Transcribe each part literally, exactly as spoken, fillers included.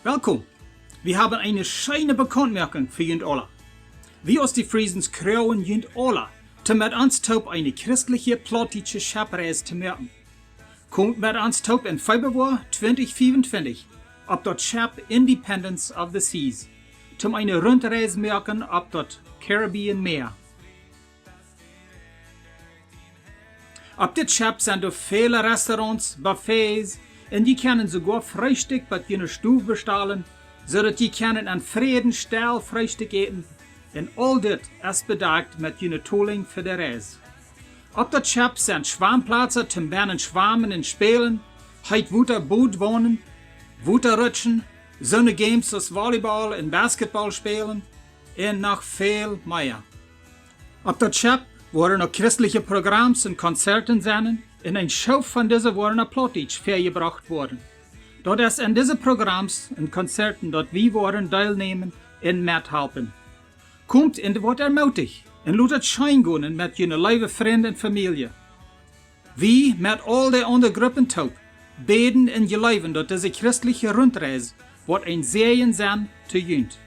Welkom. Wie haben eene scheene Bekauntmoakunk fa junt aula. Wie aus de Friesens kjrieen junt aula, om met ons toop eene christelje plautdietsche Schepreis to moaken. Komt met ons toop en Februar twintich fiefuntwintich opp daut Schepp Independence of the Seas, om eene Rundreis moaken opp daut Caribbean Mäa. Opp dit Schepp sent doa väle Restaurants, Buffets, un jie kjennen soogoa Freestikj bie june Stow bestalen, soo daut jie kjennen en Fräd un Stäl Freestikj äten. Un aul dit es bedakjt met june Tolinj fa de Reis. Opp daut Schepp sent Schwamplazen, om bennen schwamen un spälen, heet Wota Boot wonen, Wota rutschen, soone Games aus Volleyball un Basketball spälen, un noch väl mea. Opp daut Schepp woaren uk christelje Programms un Konzerten sennen, un een Schoof von dise woaren opp Plautdietsch väajebrocht woaren. Daut es en dise Programms un Konzerten, daut wie woaren deelnämen un methalpen. Komt un woat ermootijcht un lot et scheen gonen met june leewe Frind un Famielje. Wie met aul de aundre Gruppen toop bäden un jleewen, daut dise christelje Rundreis woat een Säajen sennen to junt.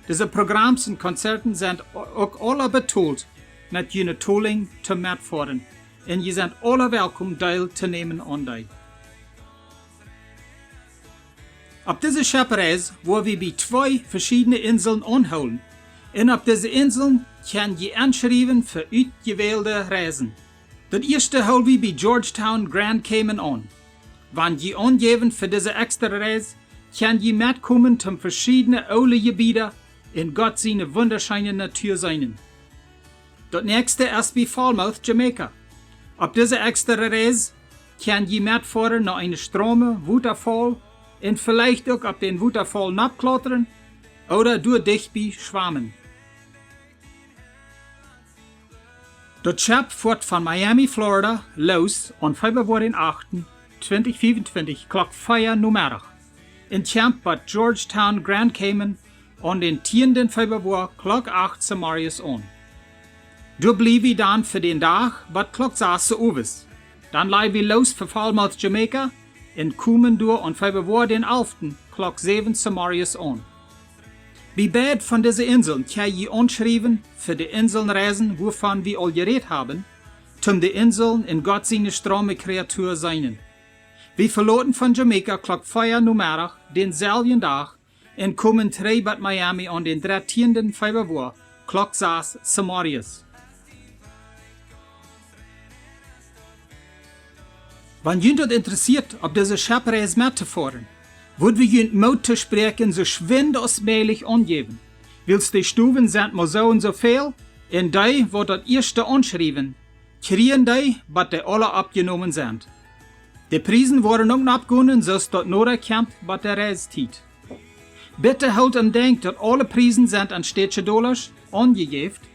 Dise Programms un Konzerten sent o-, uk aula betolt met june Tolinj toom metfoaren, un jie sent aula welkom Deel to nämen aun dee. Opp dise Schepreis woa wie bie twee veschiedne Inseln aunhoolen, un opp dise Inseln kjenn jie enschriewen fa utjewälde Reisen. Daut ieeschte hool wie bie Georgetown Grand Cayman aun. Wan jie aunjäwen fa dise extra Reis, kjenn jie metkomen toom veschiedne oole Jebieda un Gott siene wundascheene Natua seenen. Daut näakjste es bie Falmouth, Jamaica. Opp dise extra Reis kjenn jie metfoaren no eene Strome Wotafall un veleicht uk opp dän Wotafall nopp klautren ooda doa dicht bie schwamen. Daut Schepp foat von Miami, Florida, loos aun Februar dän achten, twintich fiefuntwintich, Klock vea nomeddach, un kjemt bie Georgetown Grand Cayman aun dän tieenden Februar Klock acht zemorjes aun. Doa bliew wie dan fa dän Dach bat Klock sas zeowes. Dan laj wie loos fa Falmouth, Jamaica, un komen doa aun Februar dän alften Klock säwen zemorjes aun. Bie beid von dise Inseln kjenn jie aunschriewen fa de Inselreisen, wuavon wie aul jerät haben, toom de Inseln un Gott siene Stromekreatua seenen. Wie veloten von Jamaica Klock vea nomeddach dänselwjen Dach un komen trigj bat Miami aun dän dartieenden Februar Klock sas zemorjes. Wan junt daut interessieet, opp dise Schepreis mettofoaren, wudd wie junt Moot toospräakjen, soo schwind aus mäajlich aunjäwen, wiels de Stowen sent mau soo un soo väl, un dee, waut daut ieeschte aunschriewen, kjrieen dee, bat dee aula oppjenomen sent. De Priesen woaren uk nopp gonen, soo aus daut noda kjemt bat de Reistiet. Bitte hoolt em Denkj, daut aule Priesen sent en stätsche Dollasch aunjejäft,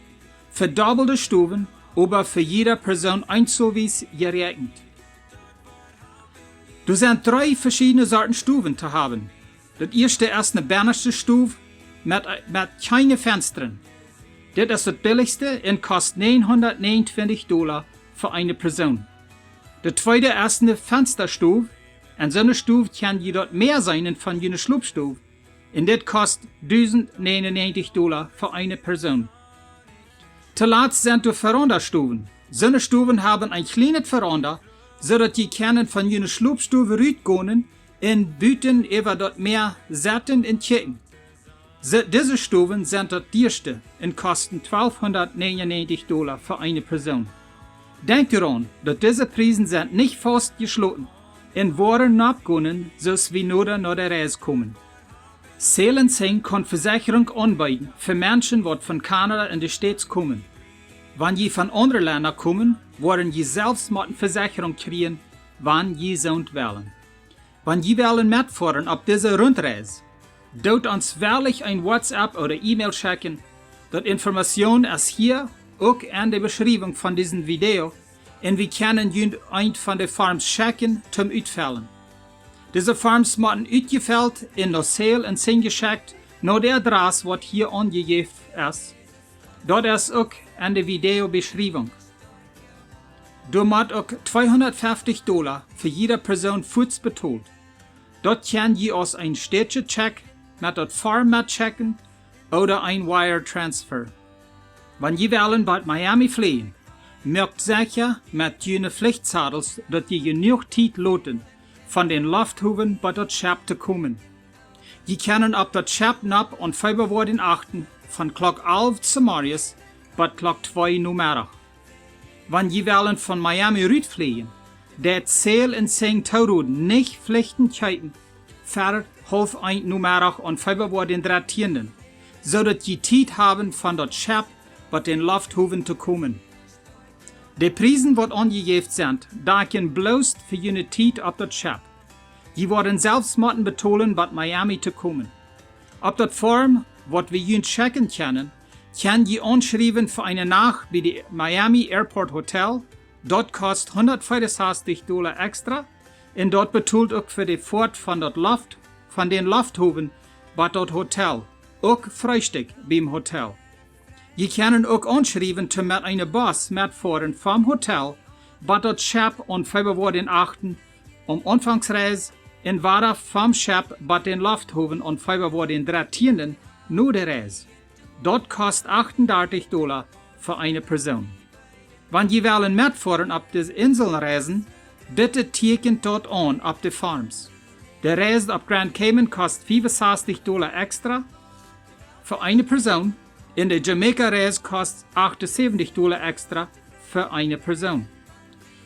fa dobbelde Stowen, oba fa jieda Persoon eenzelwies jeräakjent. Doa sent dree veschiedne Sorten Stowen to haben. Daut ieeschte es ne bennaschte Stow met, met kjeene Fenstren. Dit es daut billichste un kost näajenhundatnäajenuntwintich Dolla fa eene Persoon. Daut tweede es ne Fenstastow. En soone Stow kjenn jie daut Mäa seenen von june Schlopstow. Un dit kost dusentnäajenuntwintich Dolla fa eene Persoon. Toolatst sent doa Verandastowen. Soone Stowen haben een kjlienet Veranda, soo daut jie kjennen von june Schlopstow rutgonen un buten äwa daut Mäa setten un kjikjen. Se-, dise Stowen sent daut dieeschte un kosten twalfhundatnäajenuntwintich Dolla fa eene Persoon. Denkjt doaraun, daut dise Priesen sent nich faust jeschloten un woaren nopp gonen, soo aus wie noda no de Reis komen. Sail and Sing kaun Vesechrunk aunbeeden fa Menschen, waut von Kanada en de States komen. Wan jie von aundre Lenda komen, woaren jie selfst motten Vesechrunk kjrieen, wan jie soont wellen. Wan jie wellen metfoaren opp dise Rundreis, doot ons wellich een WhatsApp ooda E-Mail schekjen. Daut Information es hia uk en de Beschriewunk von disen Video, un wie kjennen junt eent von de Forms schekjen toom utfellen. Dise Forms motten utjefelt un no Sail and Sing jeschekjt, no de Adress, waut hia aunjejäft es. Daut es uk en de Videobeschriewunk. Doa mott uk tweehundatfeftich Dolla fa jieda Persoon fuaz betolt. Daut kjenn jie aus een stätsche Check met daut Form metschekjen ooda een Wire Transfer. Wan jie wellen bie Miami fleejen, moakt secha met june Flichtzadels, daut jie jenuach Tiet loten, von dän Lofthowen bat daut Schepp to komen. Jie kjennen opp daut Schepp nopp aun Feebawoa dän achten von Klock alf zemorjes bat Klock twee nomeddach. Wan jie wellen von Miami rutfleejen, deit Sail un Sing toroden, nich Flichten kjeepen ver haulf eent nomeddach aun Feebawoa dän drettieenden, soo daut jie Tiet haben, von daut Schepp bat dän Lofthowen to komen. De Priesen, waut aunjejäft sent, dakjen bloos fa june Tiet opp daut Schepp. Jie woaren selfst motten betolen, bat Miami to komen. Opp daut Form, waut wie junt schekjen kjennen, kjenn jie aunschriewen fa eene Nacht bie de Miami Airport Hotel. Daut kost hundatveerunsastich Dolla extra un daut betolt uk fa de Foat von daut Loft, von dän Lofthowen bat daut Hotel, uk Freestikj biem Hotel. Jie kjennen uk aunschriewen toom met eene Bus metfoaren vom Hotel bat daut Schepp aun Feebawoa dän achten om Aunfangsreis un wada vom Schepp bat dän Lofthowen aun Feebawoa dän drettieenden no de Reis. Daut kost achtundartich Dolla fa eene Persoon. Wan jie wellen metfoaren opp de Inselreisen, bitte tieekjent daut aun opp de Forms. De Reis opp Grand Cayman kost fiewunsastich Dolla extra fa eene Persoon un de Jamaica-Reis kost achtunsäwentich Dolla extra fa eene Persoon.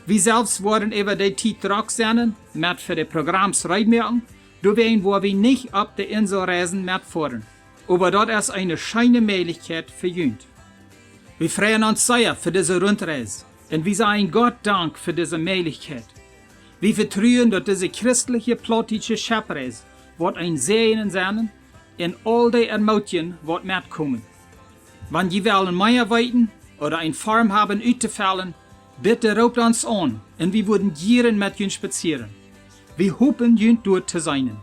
Wie selfst woaren äwa de Tiet drock sennen met fa de Programms reed moaken, doawäajen woa wie nich opp de Inselreisen metfoaren. Oba daut es eene scheene Mäajlichkjeit fa junt. Wie freien ons sea fa dise Rundreis un wie sajen Gott Dank fa dise Mäajlichkjeit. Wie vetruen, daut dise christelje plautdietsche Scheppreis woat een Säajen sennen un aul dee ermootjen, waut metkomen. Wan jie wellen mea weeten ooda een Form haben uttofellen, bitte roopt ons aun un wie wudden jieren met junt spazieren. Wie hopen, junt doa to seenen.